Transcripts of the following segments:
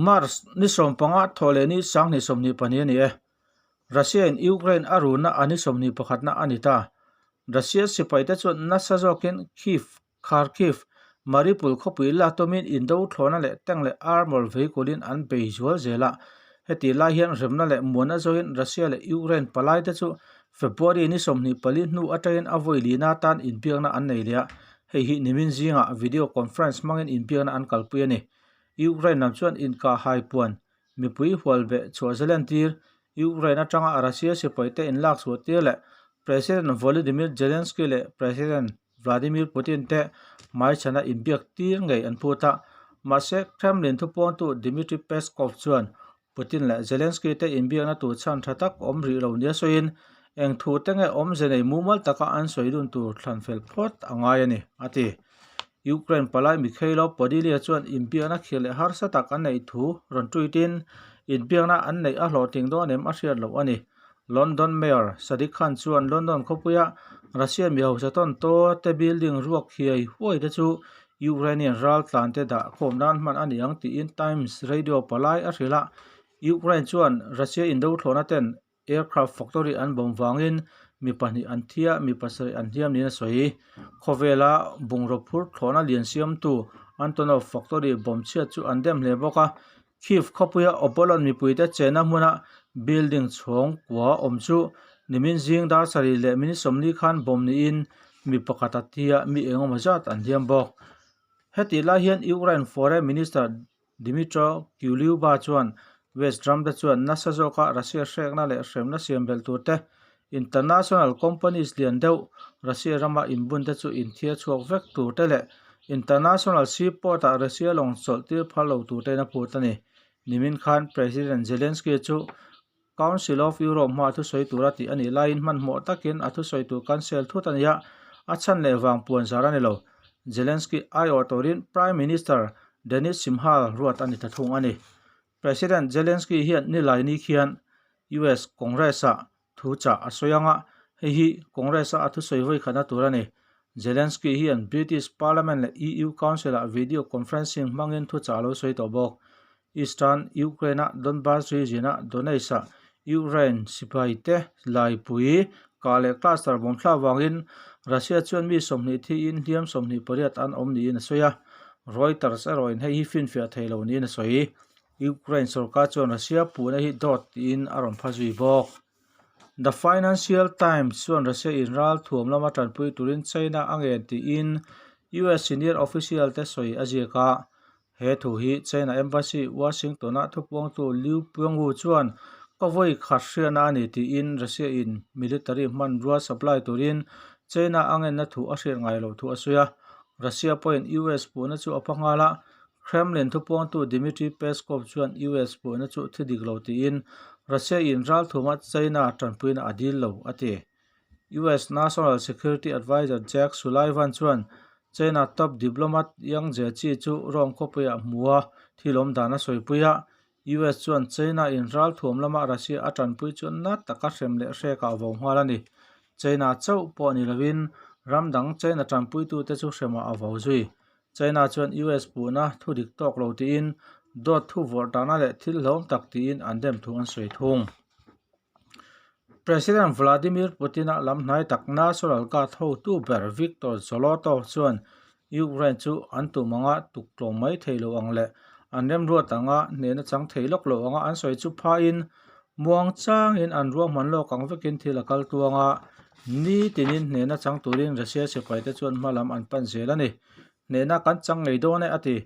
March ni sawmpanga thawh leh ni sanghnih 22 a ni e. Russia in Ukraine a runa a ni 21 na a ni ta. Russia sipaite chuan nasa zawkin Kyiv, Kharkiv, Mariupol khawpui la tumin indo thlawhna leh tank leh armour vehicle-in an bei zual zel a. Heti lai hian remna leh muanna zawhin Russia leh Ukraine palaite chu February ni 24 hnu atangin a vawi lina tan inbiakna an nei leh a. Hei hi nimin zingah video conference hmangin inbiakna an kalpui a ni. Ukraine lam chuan inkah hai puan mipui hual beh chhuah zalen tir, Ukraine atanga Russia sipaite inlak chhuah tir leh President Volodymyr Zelensky leh President Vladimir Putin te hmaichhana inbiak tir ngei an phut a. Mahse, Kremlin thupuangtu Dmitry Peskov chuan Putin leh Zelensky te inbiakna tur chhan tha tak awm rih lo nia sawiin, eng thu te nge awmze nei mumal taka an sawi dun tur thlan fel phawt a ngai a ni, a ti. Ukraine palai Mykhailo Podilya chuan inbiakna khir leh harsa tak an neih thu rawn tweet in, inbiakna an neih a hlawhtling dawn em a hriat loh a ni. London Mayor Sadiq Khan chuan London khawpuia Russia mi hausa tawn taw te building ruak hiai huai te chu Ukrainian raltlan te dah khawm nan hman a ni ang tiin Times Radio palai a hrilh a. Ukraine chuan Russia indo thlawhna ten Aircraft factory an bawm vangin mi pahnih an thi a, mi pasarih an hliam niin a sawi. Khawvela bungraw phur thlawhna lian siamtu Antonov factory bawm chhiat chu an dem hle bawk a. Kyiv khawpuia Obolon mipuite chenna hmuna building chhawng kua awm chu nimin zing dar sarih leh minute 40 khan bawm niin mi pakhat a thi a, mi engemaw zat an hliam bawk. Hetih lai hian Ukraine Foreign Minister Dmytro Kuleba chuan West ram te chuan nasa zawka Russia hrekna leh hremna siam belh tur te, international companies lian deuh Russia rama inbun te chu inthiar chhuak vek tur te leh international seaport ah Russia lawng chawlh tir phal lo tur tein a phut a ni. Nimin khan President Zelensky chu Council of Europe hmaa thusawi tura tih a nih laiin hmanhmawh takin a thusawi tur cancel thut a ni a, a chhan leh vang puan zar a ni lo. Zelensky aiawh turin Prime Minister Denys Shmyhal ruat a ni ta thung a ni. President Zelensky hian Nilaini khian US Congress-ah thu chah a sawi ang a, hei hi Congress-a a thusawi vawi khatna tur a ni. Zelensky hian British Parliament leh EU Council-ah video conferencing hmangin thuchah a lo sawi tawh bawk. Eastern Ukraine-a Donbas region-a Donetsk-ah Ukraine sipaite laipui kah leh cluster bawm thlak vangin Russia chuan mi 20 thiin hliam 28 an awm niin a sawi a. Reuters erawhin hei hi finfiah thei lo niin a sawi. Ukraine sorkar chuan Russia puhna hi dawt tiin a rawn pha zui bawk. The Financial Times chuan Russia in ral thuam lama tanpui turin China a ngen tiin US senior official te sawi a ziak a. He thu hi China Embassy Washington-a thupuangtu Liu Pengwu chuan ka vawi khat hriatna a ni tiin Russia in military hmanrua supply turin China a ngenna thu a hriat ngai loh thu a sawi a. Russia pawhin US puhna chu a pha nghal a, Kremlin thupuangtu Dmitry Peskov chuan US puhna chu thi dik lo tiin Russia in ralthuma China tanpuina a dil lo a ti. US National Security Adviser Jake Sullivan chuan China top diplomat Yang Jiechi chu Rome khawpuiah hmu a, thil awm dan a sawipui a. US chuan China in ralthuam lama Russia a tanpui chu na taka hrem leh hrekah a vo nghal a ni. China chauh pawh ni lovin ram dang China tanpuitute chu hremah a vo zui. China chuan US puhna thu dik tawk lo tiin dawt thu vawrh dahna leh thil hlawm tak tiin an dem thu an sawi thung. President Vladimir Putin-a lam hnai tak National Guard hotu ber Viktor Zolotov chuan Ukraine chu an tum anga tuk tlawm mai thei lo ang leh an remruat anga hnehna chang thei lawk lo anga an sawi chu phain muang changin an ruahman lawk ang vekin thil a kal tuang a, ni tinin hnehna chang turin Russia sipaite chuan hma lam an pan zel a ni. Hnehna kan chang ngei dawn e, a ti.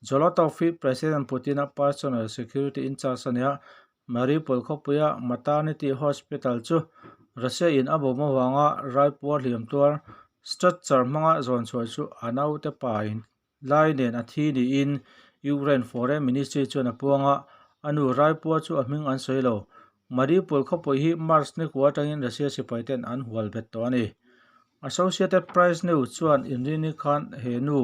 Zolotov hi President Putin-a personal security in-charge a ni a, Mariupol khawpuia Maternity Hospital chu Russia in a bawm avanga raipuar hliam tuar stretcher hmanga zawn chhuah chu a naute pa in lai nen a thi niin Ukraine Foreign Ministry chuan a puang a, a nu raipuar chu a hming an sawi lo. Mariupol khawpui hi March ni kua atangin Russia sipai ten an hual bet tawh a ni. Associated Press News chuan inrini khan he nu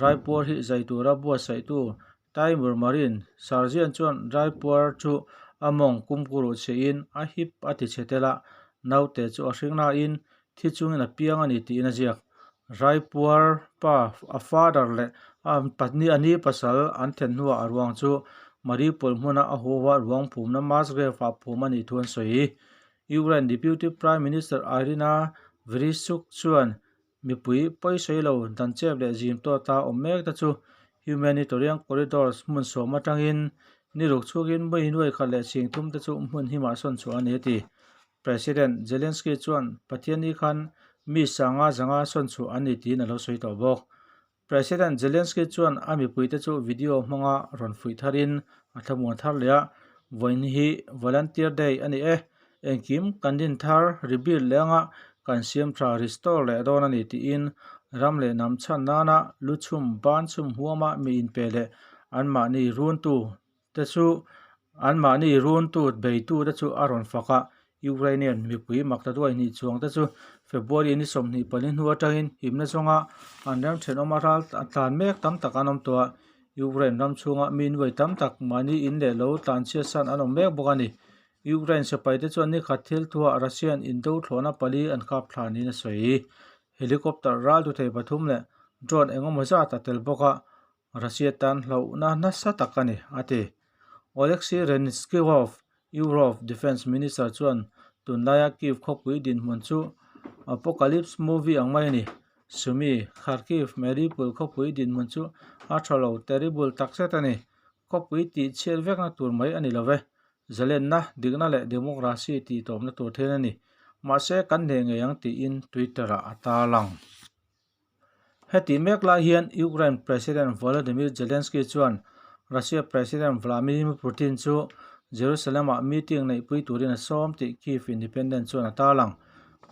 raipuar hi zai tura buatsaihtu Taimur Marin, Sarjian chuan Raipuar chu a mawng kumkuruh chhein a hip a ti chhe tel a, naute chu a hring nain thi chungin a piang a ni tiin a ziak. Raipuar pa a father leh a ni pasal an then hnuah a ruang chu Mariupol hmuna a huaua ruang phumna mass grave-ah phum a nih thu an sawi. Ukraine Deputy Prime Minister Iryna Vereshchuk chuan mipui pawisawi lo dan chep leh zim tawta awm mek te chu humanitarian corridors hmun sawm atangin ni ruk chhungin mui nuai khat leh chhing thum te chu hmun himah sawn chhuah a ni a ti. President Zelensky chuan Pathianni khan mi sanga zanga sawn chhuah an ni tiin a lo sawi tawh bawk. President Zelensky chuan a mipuite chu video hmanga rawn fuih tharin a thlamuan thar leh a, Vawiin hi Volunteer Day a ni e, engkim kan din thar, rebuild leh anga kan siam tha, restore, leh dawn a ni tiin ram leh hnam chhan nana lu chhum, ban chhum huama mi inpe leh anmahni runtu te chu anmahni runtu beitu te chu a rawn fak a, Ukrainian mipui makta duai hnih chuang te chu February ni 24 hnu atangin himna zawnga an ram thenawm a ral a tlan mek tam tak an awm tawh a, Ukraine ram chhunga mi nuai tam tak mahni in leh lo tlan chhiat san an awm mek bawk a ni. Ukraine sipai te chuan nikhat thil thuah Russian indo thlawhna pali an kap thla niin a sawi. Helicopter ral tu thei pathum leh drone engemaw zat a tel bawk a, Russia tan hlauhna nasa tak a ni, a ti. Oleksiy Reznikov, Europe Defence Minister chuan tunlaia Kyiv khawpui dinhmun chu apocalypse movie ang mai a ni. Sumy, Kharkiv, Mariupol khawpui dinhmun chu a tha lo terrible takzet a ni. Khawpui tih chhiat vekna tur mai a ni lo ve. Zalenna, dikna leh democracy tih tawpna tur thil a ni. Mahse, kan hneh ngei ang tiin Twitter-ah a tarlang. Heti mek lai hian Ukraine President Volodymyr Zelensky chuan Russia President Vladimir Putin chu Jerusalem-ah meeting neihpui turin a sawm tih Kyiv Independent chuan a tarlang.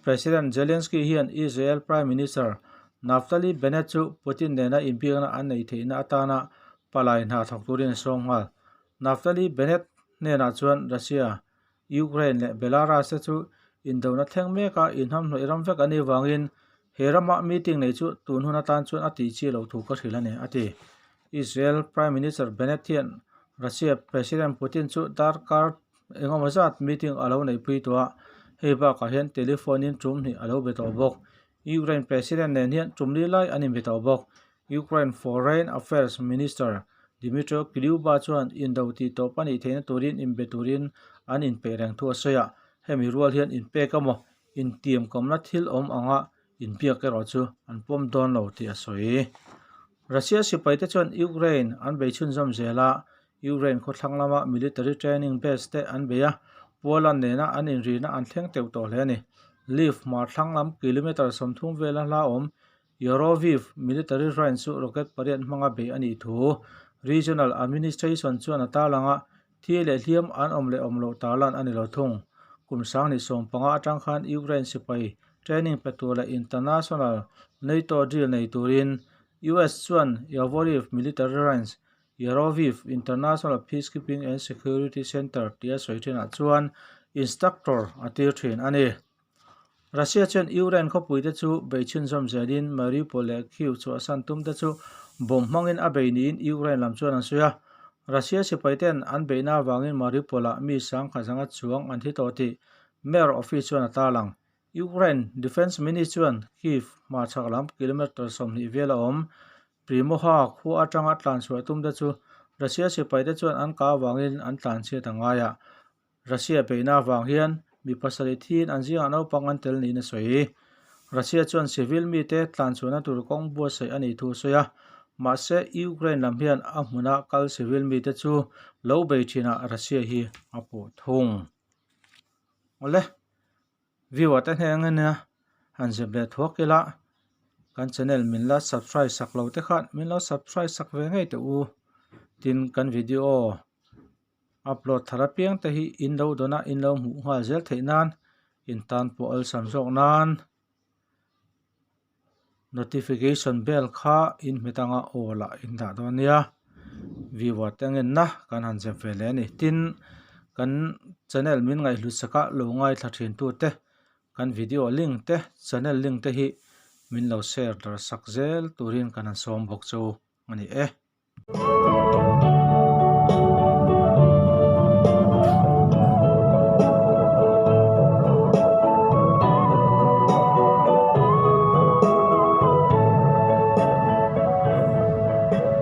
President Zelensky hian Israel Prime Minister Naftali Bennett chu Putin nena inbiakna an neih theihna atana palai hna thawk turin a sawm nghal. Naftali Bennett hnenah chuan Russia Ukraine leh Belarus te chu indona thleng meka inhamhnawih ram vek an nih vangin he rama meeting nei chu tun hun atan chuan a tih chi loh thu ka hrilh a ni, a ti. Israel Prime Minister Bennett hian Russia President Putin chu darkar engemaw zat meeting a lo neihpui tawh a, hei bakah hian telephone in tum hnih a lo be tawh bawk. Ukraine President nen hian tum li lai an inbe tawh bawk. Ukraine Foreign Affairs Minister Dmytro Kuleba chuan indo tih tawp a nih theihna turin inbe turin an inpeih reng thu a sawi a, hemi rual hian inpek emaw intiamkawmna thil awm anga inbiak erawh chu an pawm dawn lo tih a sawi. Russia sipaite chuan Ukraine an bei chhunzawm zel a, Ukraine khawthlang lama military training base te an bei a, Poland nena an inrihna an thleng teuh tawh hle a ni. Lviv hmar thlang lam kilometre 30 vela hla awm Yoroviv military range chu rocket pariat hmanga beih a nih thu Regional Administration chuan a tarlang a, thi leh hliam an awm leh awm loh tarlan a ni lo thung. Kum sanghnih 15 atang khan Ukraine sipai training pe tur leh international NATO drill nei turin US chuan Yavoriv military range, Yaroviv International Peacekeeping and Security Center tia sawi thinah chuan instructor a tir thin a ni. Russia chuan Ukraine khawpuite chu bei chhunzawm zelin Mariupol leh Kyiv chhuahsan tumte chu bomb hmangin a bei niin Ukraine lam chuan an sawi a. Russia sipaiten an beihna avangin Mariupol-ah mi sangkhat zanga chuang an thi tawh tih Mayor Office chuan a tarlang. Ukraine Defence Ministry chuan Kyiv hmarchhak lam kilometre 20 vel a awm Primoha khua atanga tlanchhuah tumte chu Russia sipaite chuan an kah avangin an tlanchhiat a ngai a. Russia beihna avang hian mi pasarih thiin an zingah naupang an tel niin a sawi. Russia chuan civil mite tlanchhuahna tur kawng buatsaih a nih thu a sawi a, mahse Ukraine lam hian a hmuna kal civil mite chu lo bei thinah Russia hi a puh thung. Awle, viewer te hneng ania han zep leh thuak ila kan channel min la subscribe sak lo te khan min lo subscribe sak ve ngei teh u. Tin, kan video Upload thar apiang te hi in lo dawn a, in lo hmuh nghal zel theih nan in tan pawh awlsam zawk nan notification bell kha in hmet anga aw lah in dah dawn nia viewer te ngenna kan han zep ve leh a ni. Tin, kan channel min ngaihhlut sak a lo ngaithla thin tu te kan video link te channel link te hi min lo share darh sak zel turin kan han sawm bawk chu a ni e.